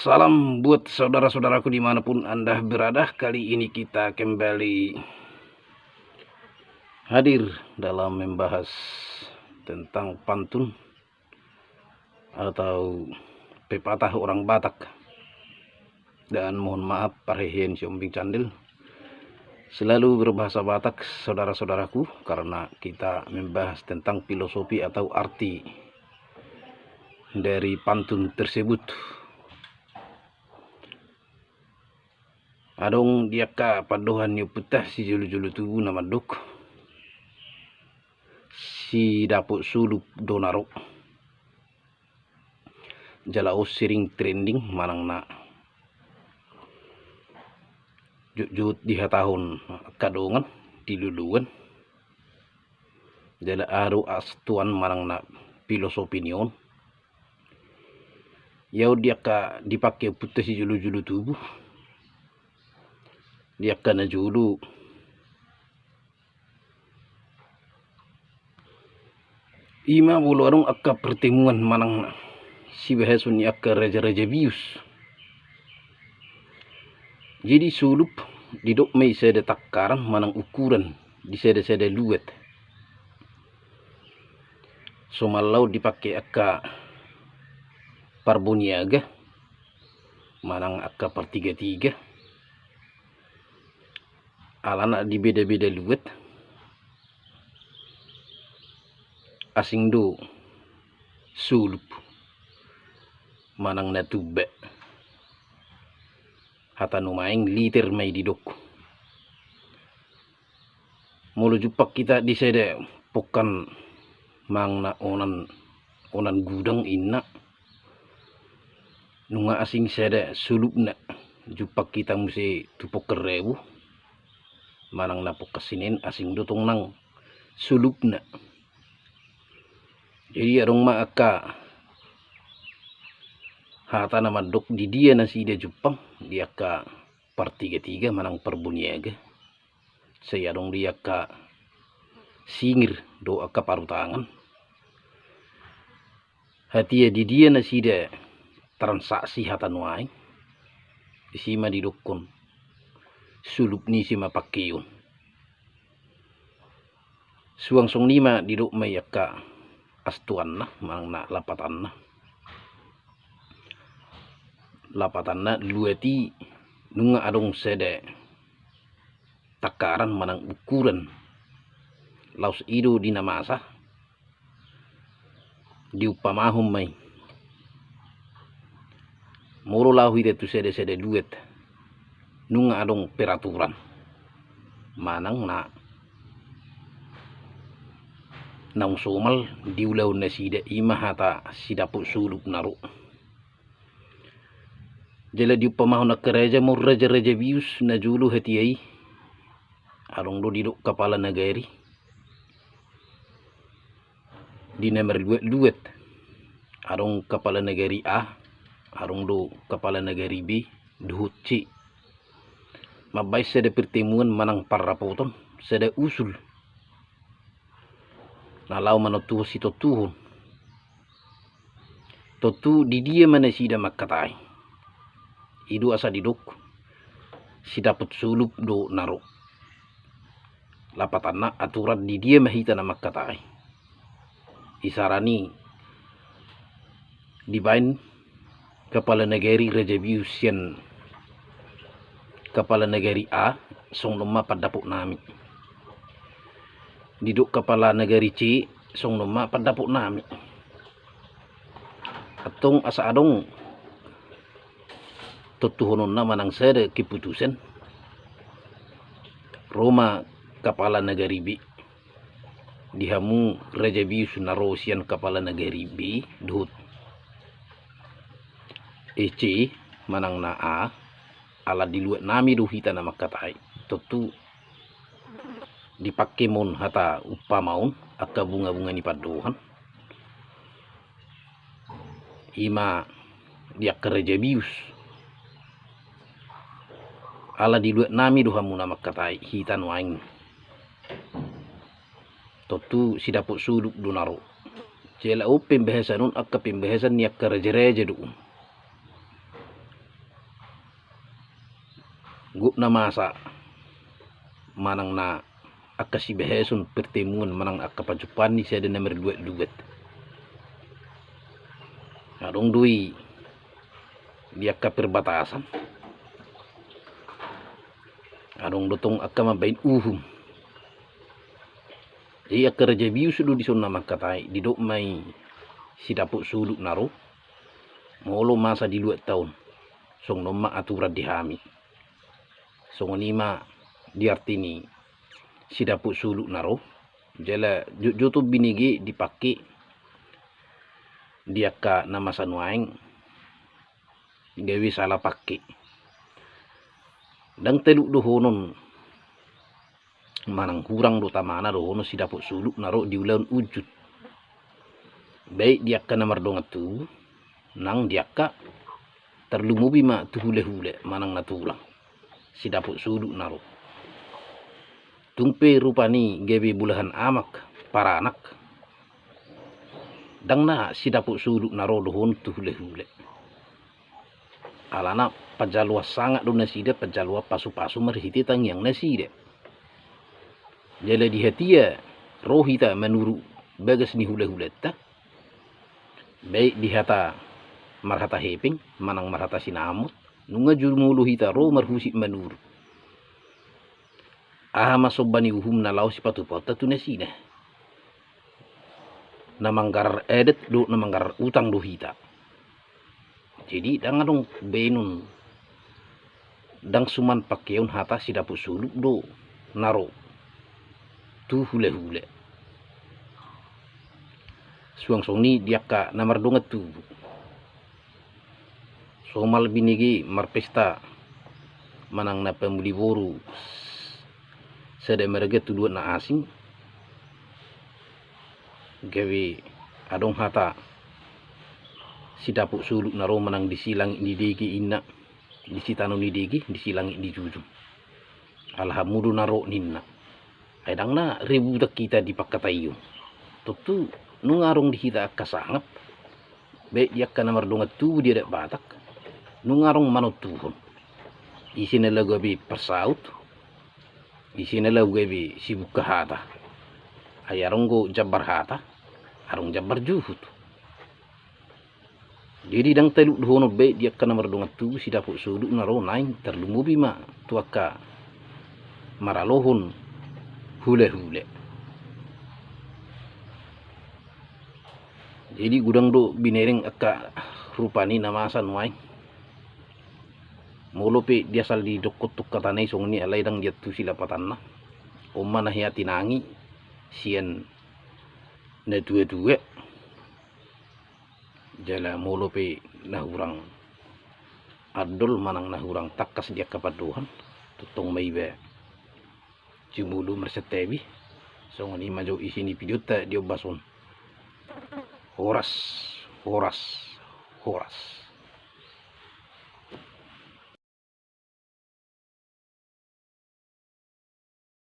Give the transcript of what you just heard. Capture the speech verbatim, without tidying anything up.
Salam buat saudara-saudaraku dimanapun Anda berada. Kali ini kita kembali hadir dalam membahas tentang pantun atau pepatah orang Batak. Dan mohon maaf, parhehe ni si Ombing Candil selalu berbahasa Batak, saudara-saudaraku, karena kita membahas tentang filosofi atau arti dari pantun tersebut. Adong di angka pandohan ni ompunta sijolo-jolo tubu na mandok, sidapot sulup do na ro. Jala on sering trending manang na jotjot dihatahon angka dongan di luluan. Jala aha do astuan manang na filosofi ni on? Ia on di angka dipake ompunta sijolo-jolo tubu, di angka na jolo, ima molo adong angka pertemuan manang na sibahason ni angka raja-raja bius. Jadi sulup didok ma i sada tangkaran manang ukuran di sada-sada luat. Somalna on dipake angka parboniaga manang angka partiga-tiga. Alana di beda-beda luat asing do sulup manang na tumba. Hata nuaeng liter ma i didok. Molo jumpang hita di sada pongkan manang na onan, onan gudang inna, nunga asing sada sulupna. Jumpang hita muse tu pongkan Rabu manang na pongkan Senen, asing do tong nang sulupna. Jadi adong ma angka hata na mandok di dia nasida jumpang, di angka partiga-tiga manang parboniaga. Sai adong di angka singir dohot angka parutangan. Hatia di dia nasida transaksi hata nuaeng, disi ma didokkon sulup ni si ma pangkeon. Suang songon i ma didok ma i angka astuanna manang na lapatanna. Lapatanna luat i nunga adong sada tangkaran manang ukuran laos i do di na masa. Diumpamahon ma i. Molo laho hita tu sada-sada luat, nunga adong peraturan manang na naung somal di ulaon nasida, ima hata sidapot sulup na ro. Jala diumpamahon angka raja ma on, raja-raja bius na jolo hatia i, adong do didok kapala nagari. Di na marluat-luat, adong kapala nagari A, adong do kapala nagari B dohot C. Mambahen sada pertemuan manang parrapoton, sada usul na laho manontuhon sitontuhon. Tontu di dia ma nasida mangkatai? I do asa didok sidapot sulup do na ro. Lapatanna, aturan di dia ma hita na mangkatai? Isarana i dibahen kapala nagari raja bius sian kapala nagari A, songon on ma pandapot nami. Didok kapala nagari C, songon on ma pandapot nami. Antong asa adong tontuhononna manang sada keputusan, ro ma kapala nagari B. Di hamu raja bius na ro sian kapala nagari B dohot C manang na A, ala di luat nami do hita na mangkatai. Tontu dipangke ma on hata umpama on, angka bunga-bunga ni pandohan. Ima di angka raja bius. Ala di luat nami do hamu na mangkatai, hita nuaeng. Tontu sidapot sulup do na ro. Jala on pembahasan on angka pembahasan ni angka raja-raja do on. Gok na masa manang na angka sibaheson pertemuan manang angka pajumpaan ni sada na marluat-luat. Adong do i di angka perbatasan, adong do tong angka mambahen uhum. Jadi angka raja bius do dison na mangkatai, didok ma i si dapot sulut na ro, molo masa di luat taon, songon on ma aturan di hami. Songon i ma di arti ni si dapot sulut na ro. Jala jotjot on binege dipake di angka na masa nuaeng gabe sala pake. Ndang taluk dohonon manang hurang do tamana dohonon si dapot sulut na ro di ulaon unjut. Baik di angka na mardongan tubu nang di angka tarlumobi ma tu hulahula manang na tulang, si dapot sulut na ro. Tung pe rupani gabe bolahan amak paranak, ndang na si dapot sulut na ro dohonon tu hulahula. Alana panjaloan sangap do nasida, panjaloan pasupasu marhite tangiang nasida. Jala di hatia ro hita manuru bagas ni hulahulanta, baik di hata marhata hepeng manang marhata sinamot, nunga jumolo hita ro marhusip manuru. Aha ma somba ni uhum na laho sipatupaonta tu nasida? Na manggarar adat dohot na manggarar utang do hita. Jadi ndang adong baenon, ndang suman pakeon hata si dapot sulut do na ro tu hulahula. Suang songon i di angka na mardongan tubu. Somal binege marpesta manang na pamuli boru sada marga tu luat na asing, gabe adong hata si dapot sulut na ro manang disi langit ni dege inna, disi tano ni dege, disi langit ni jujung. Ala hamu do na ro ninna. Ai ndang na ributan hita di pangkataion. Tontu nunga adong di hita angka sangap, baik di angka na mardongan tubu di adat Batak, nunga adong manontuhon. Ise na laho gabe parsaut, ise na laho gabe sibuka hata. Ai adong do jambar hata, adong jambar juhut. Jadi ndang taluk dohonon baik di angka na mardongan tubu si dapot sulut na ro, naeng tarlumobi ma tu angka maralohon hulahula. Jadi godang do binereng angka rupani na masa nuaeng. Molo pe di asal didokkon tong hatana i songon i, alai ndang diantusi lapatanna. On ma na hea tinangi sian na tuatua. Jala molo pe na hurang andol manang na hurang tangkas di angka pandohan, tongtong ma iba jumolo marsantabi. Songon i ma jo isi ni videonta di ombas on. Horas, horas, horas.